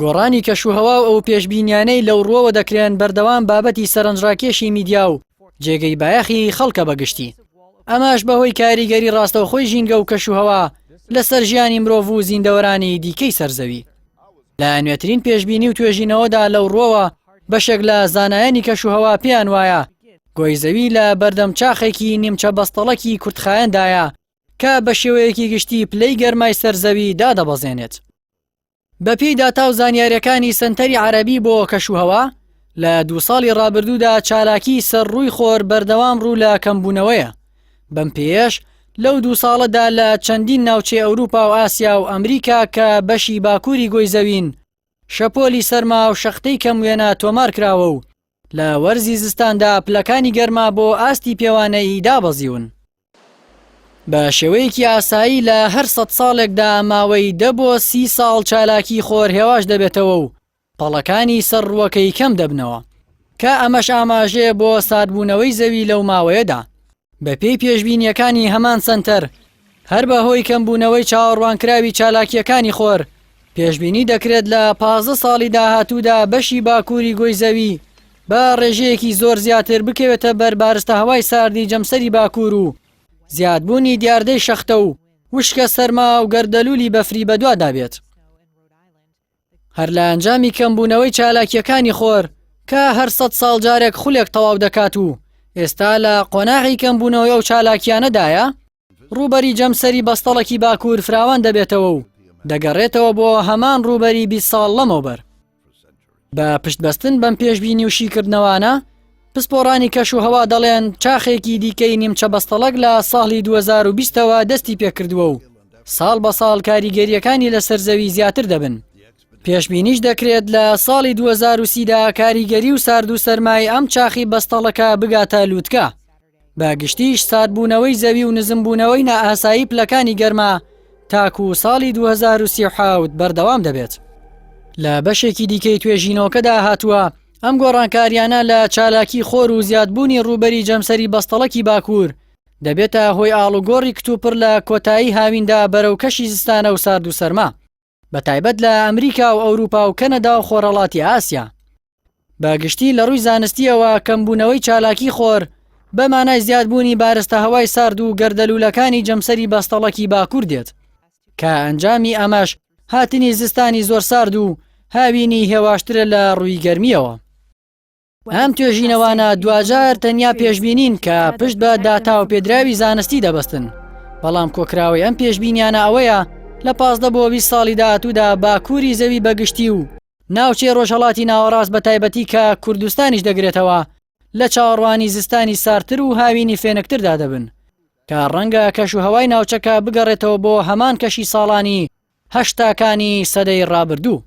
گۆڕانی کەشوهەوا و ئەو پێشبینیانەی لەو ڕووەوە دەکرێن بەردەوام بابەتی سەرنجڕاکێشی میدیا و جێگەی بایەخی خەڵکە بەگشتی. ئەمەش بەهۆی کاریگەری ڕاستەوخۆی ژینگە و کەشوهەوا لەسەر ژیانی مرۆڤ و زیندەوەرانی دیکەی سەر زەوی. لە نوێترین پێشبینی و توێژینەوەدا لەو ڕووەوە بەشێک لە زانایانی کەشوهەوا پێیان وایە گۆی زەوی لە بەردەم چاخێکی نیمچە بەستەڵەکی کورتخایەندایە کە بە شێوەیەکی گشتی پلەی گەرمای سەر زەوی دادەبەزێنێت. بەپێی داتا و زانیاریەکانی سەنتەری عەرەبی بۆ کەشوهەوا، لە دوو ساڵی ڕابردوودا چالاکیی سەر ڕووی خۆر بەردەوام ڕوو لە کەمبوونەوەیە، بەم پێیەش لەو دوو ساڵەدا لە چەندین ناوچەی ئەوروپا و ئاسیا و ئەمریکا کە بەشی باکووری گۆی زەوین، شەپۆلی سەرما و شەختەی کەم وێنە تۆمار کراوە و لە وەرزی زستاندا پلەکانی گەرما بۆ ئاستی پێوانەیی دابەزیون. بە شێوەیەکی ئاسایی لە هەر سەد ساڵێکدا ماوەی دە بۆ سی ساڵ چالاکی خۆر هێواش دەبێتەوە و پەڵەکانی سەر ڕووەکەی کەم دەبنەوە کە ئەمەش ئاماژەیە بۆ ساردبوونەوەی زەوی لەو ماوەیەدا. بەپێی پێشبینییەکانی هەمان سەنتەر، هەر بە هۆی کەمبوونەوەی چاوەڕوانکراوی چالاکییەکانی خۆر، پێشبینی دەکرێت لە 15 ساڵی داهاتوودا بەشی باکووری گۆی زەوی بە ڕێژەیەکی زۆر زیاتر بکەوێتە بەر بارستە هەوای ساردی جەمسەری باکوور و زیادبوونی دیاردەی شەختە و وشکە سەرما و گەردەلوولی بەفری بەدوادا بێت. هەر لە ئەنجامی کەمبوونەوەی چالاکییەکانی خۆر کە هەر سەد ساڵ جارێک خولێک تەواو دەکات و ئێستا لە قۆناغی کەمبوونەوەی ئەو چالاکییانەدایە، ڕووبەری جەمسەری بەستەڵەکی باکوور فراوان دەبێتەوە و دەگەڕێتەوە بۆ هەمان ڕووبەری 20 ساڵ لەمەوبەر. بە پشتبەستن بەم پێشبینی و شیکردنەوانە، پسپۆڕانی کەشوهەوا دەڵێن چاخێکی دیکەی نیمچە بەستەڵەک لە ساڵی 2020ەوە دەستی پێکردووە و ساڵ بە ساڵ کاریگەرییەکانی لەسەر زەوی زیاتر دەبن. پێشبینیش دەکرێت لە ساڵی 2030 دا کاریگەری و سارد و سەرمای ئەم چاخی بەستەڵەکە بگاتە لووتکە. بە گشتیش ساردبوونەوەی زەوی و نزمبوونەوەی نائاسایی پلەکانی گەرما تاکو ساڵی 2037 بەردەوام دەبێت. لە بەشێکی دیکەی توێژینەوەکەدا هاتووە، ئەم گۆڕانکاریانە لە چالاکی خۆر و زیادبوونی ڕووبەری جەمسەری بەستەڵەکی باکوور دەبێتە هۆی ئاڵوگۆڕی کتوپڕ لە کۆتایی هاویندا بەرەو کەشی زستانە و سارد و سەرما بە تایبەت لە ئەمریکا و ئەوروپا و کەنەدا و خۆرهەڵاتی ئاسیا. بە گشتی لە ڕووی زانستییەوە کەمبوونەوەی چالاکی خۆر بە مانای زیادبوونی بارستە هەوای سارد و گەردەلوولەکانی جەمسەری بەستەڵەکی باکوور دێت کە ئەنجامی ئەمەش هاتنی زستانی زۆر سارد و هاوینی هێواشترە لە ڕووی گەرمییەوە. ئەم توێژینەوانە دواجار تەنیا پێشبینین کە پشت بە داتا و پێدراوی زانستی دەبەستن، بەڵام کۆکراوەی ئەم پێشبینیانە ئەوەیە لە 15 بۆ 20 ساڵی داهاتوودا باکووری زەوی بەگشتی و ناوچەی ڕۆژهەڵاتی ناوەڕاست بە تایبەتی کە کوردستانیش دەگرێتەوە لە چاوەڕوانی زستانی ساردتر و هاوینی فێنکتردا دەبن کە ڕەنگە کەش و هەوای ناوچەکە بگەڕێتەوە بۆ هەمان کەشی ساڵانی هەشتاکانی سەدەی ڕابردوو.